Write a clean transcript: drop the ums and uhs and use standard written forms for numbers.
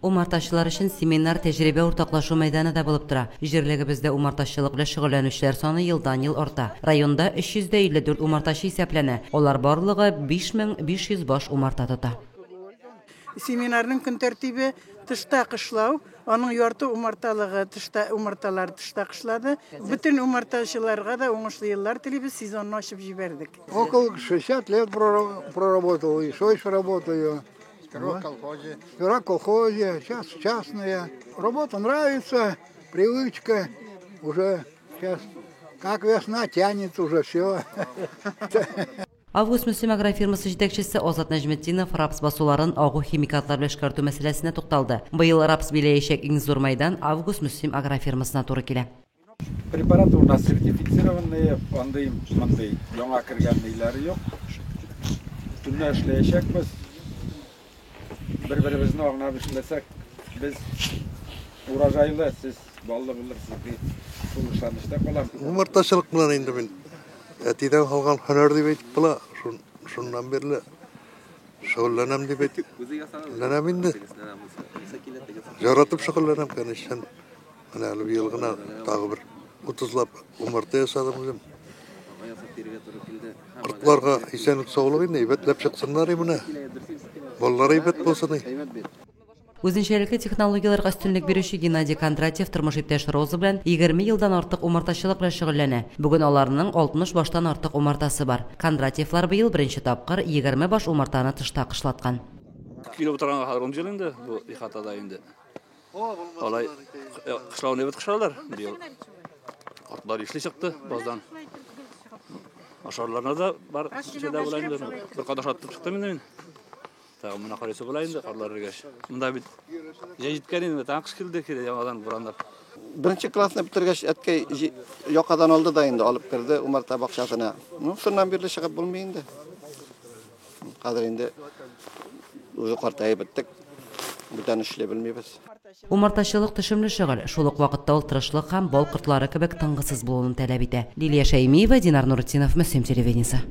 Умартачылар өчен семинар тәҗрибә уртаклашу мәйданы да булып тора. Җирлегебездә умартачылык белән шөгыльләнүчеләр саны елдан-ел арта. Районда 354 умартачы исәпләнә, алар барлыгы 5500 баш умарта тота. Семинарның көн тәртибе тышта кышлау, аның ярты умарталыгы тышта, умарталар тышта кышлады. Бөтен умартачыларга да уңышлы еллар телибез, сезонны ачып җибәрдек. Около 60 лет проработал, еще еще работаю. Сперва в колхозе. Сперва в колхозе, сейчас частная. Работа нравится, привычка уже сейчас, как весна тянет уже все. Август Мөслим агрофирмасы җитәкчесе Азат Нәҗметдинов рапс басуларын агу химикатлар белән эшкәртү мәсьәләсенә тукталды. Быел рапс биләячәк иң зур мәйдан Август Мөслим агрофирмасына туры килә. Препараты у нас сертифицированные, андый мондый яңа кергән ниләре юк. Төнлә эшләячәкбез. Бер-беребезне аңлап эшләсәк, без урожайлы, сез баллы булырсыз дип шул ышанычта калам. Умартачылык белән инде мин әтидән калган һөнәр дип әйтеп була. Шуннан бирле шөгыльләнәм дип әйтеп. Ләнәм инде. Яратып шөгыльләнәм, конечно. Менә әле быел гына тагы бер 30лап умарта ясадым үзем. Кортларга исәнлек саулык инде, әйбәтләп чыксыннар менә. Балалар әйбәт булсын. Үзенчәлекле технологияләргә өстенлек бирүче Геннадий Кондратьев тормыш иптәше Роза белән 20 елдан артык умартачылык белән шөгыльләнә. Бүген аларның 60 баштан артык умартасы бар. Кондратьевлар быел беренче тапкыр 20 баш умартаны тышта кышлаткан. Килеп утырганга хәзер 10 ел инде бу ихатада инде. Алай кышлауны бит кышлалар быел. Атлар ишле чыкты баздан. Ашарларына да бар җирдә була инде. Бер кадаш аттып чыктым инде мин. Тагын менә карыйсы була инде карлар эрегәч. Монда бит җәй җиткән инде, тагын кыш килде килә яңадан буранлап. Беренче классны бетергәч, әткәй якадан алды да инде алып керде умарта бакчасына. Ну, шуннан бирле чыгып булмый инде. Хәзер инде уже картаеп беттек. Бүтән эшли белмибез. Умартачылык төшемле шөгыль, шул ук вакытта ул тырышлык һәм бал кортлары кебек тынгысыз булуны таләп итә. Лилия Шәймиева, Динар Нуретдинов, Мөслим телевидениесе.